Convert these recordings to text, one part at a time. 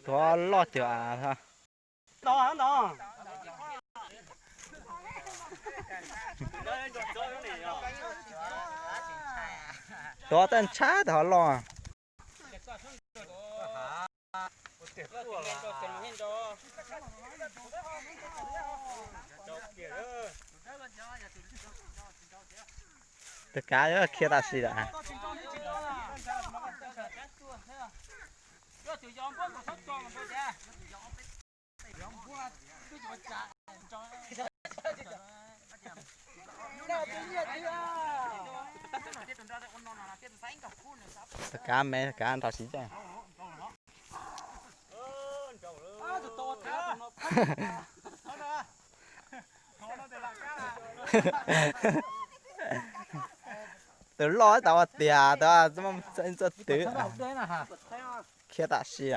Tuav loj cuag av. Tuav tej ntshai tau loj. Tus kav khiav tam sim lawm. Tus kav me, tus kav nrog siv tseeb. Tus loj tau ua tiag, tus txawj twv. Khiav tam sim.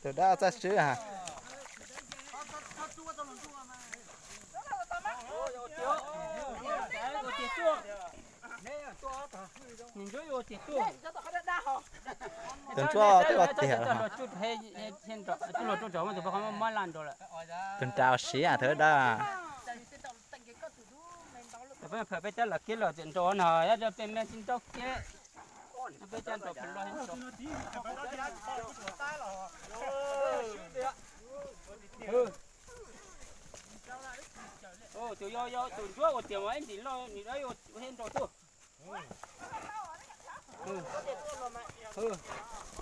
Tus dawb txawj swb ha. Tus ntsuab twb ua tiag lawm. Tus nrad siab thawv dawb. Peb cov lawv kiab los txawm nrau no, peb me tsis nrau kiab. Peb cov nrau pes los. Tus yog, yog tus ntsuab ua tiag mas ib ntim loj nws dawb ua thiab nrau tuaj.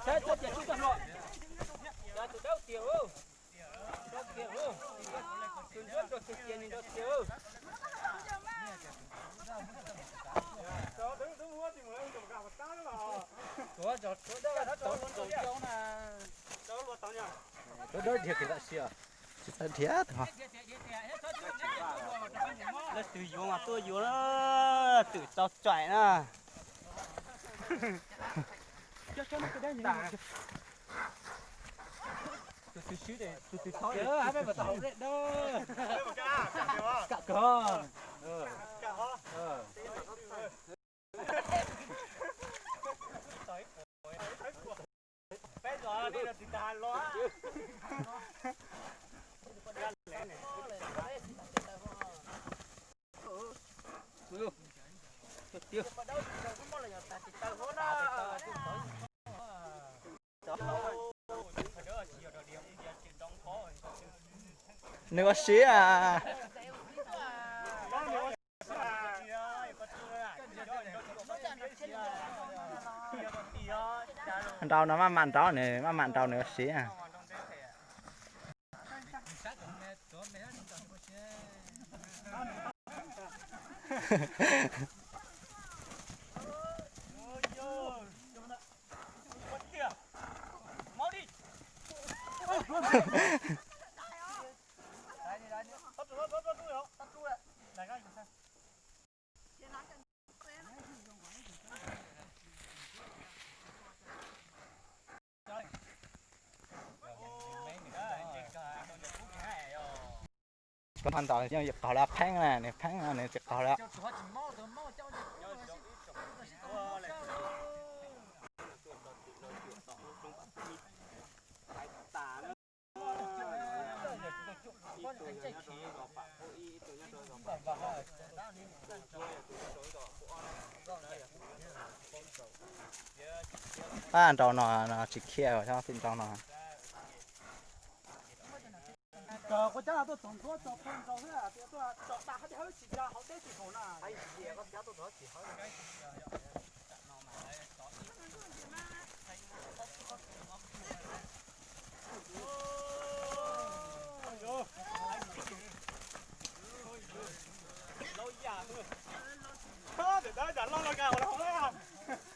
Saib txhob tias tub tag hlo. Yog tus dawb tiag, nrau tiag, tus ntsuab nrau tiag tiag nws nrau tiag. Tuav dawb dhia kiag tam sim. Tsis txawj dhia tus. Leej twg yuav mas tuaj yuav na, twm tau tsaim na. Tus twg swb, tus twg thov. Nws ua siab. Nrau no maj mam nrau nws, maj mam nrau nws ua siab. Koj ntaus yog yus qaug lawv pheeb na, nws pheeb no nws tsis qaug lawv. Pab nrau no, no tsis khiav, xyov tsis nrau no.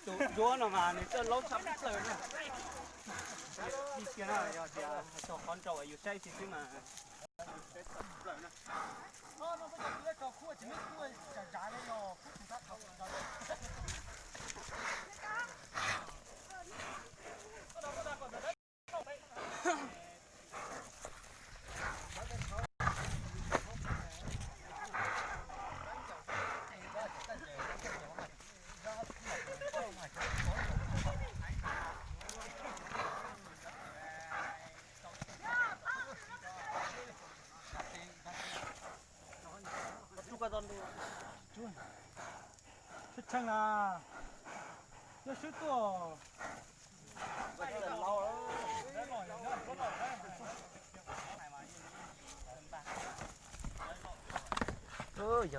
Tus duab no mas nws txawj laub tshaj plaws na. Ib kiag no yog tias txog qhov nrau yus saib xwb mas. Tshee na, yog swb tuaj. Yog,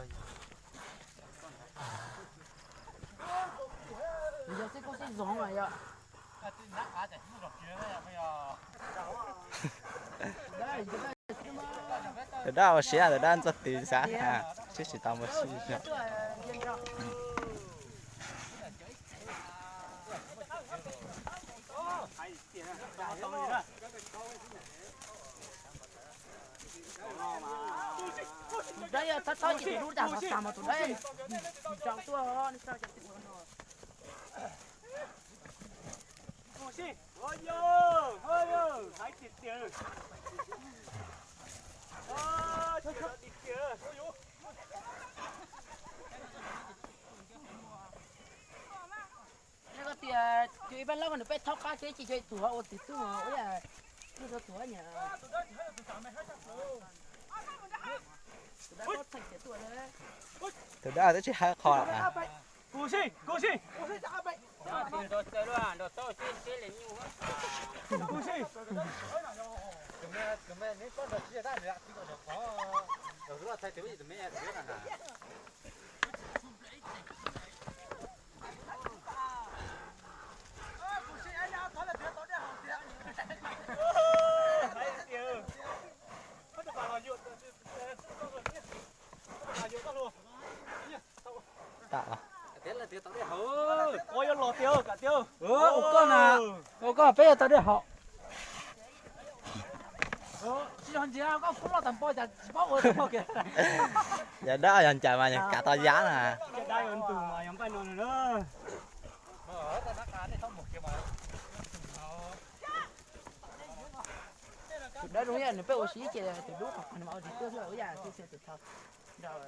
yog xib koob xib zoov mas yog. Tus dab ua siab, tus dab ntxuag twg xav, sib tsis tau mus sib. Tus dab yog thab thab ces tus dub dag los tas mas tus dab tsis tau tuaj, nej txhob cov twm ua no. Nej ko tias tus ib pab lab ko nws peb thaub qab thiab tsis yog tus ua twg tuaj ua yam, tus tus ua nyam. Tus dab twb tsis hawb qhov. Tam, ua yuav los tiag, ua koj na, ua koj peb yuav tau dej haus. Tsis yog ntsia koj kub loj tag npaum cas tsis paub ua tag npaum kiag. Yog dab yog ncaws mas yog kav tau yab na. Tus dawb zoo yam nws peb ua si ces tus dub qhov qhov nws mas ua tsis tuaj xwb ua yam tsis xyov tus thaum nrog.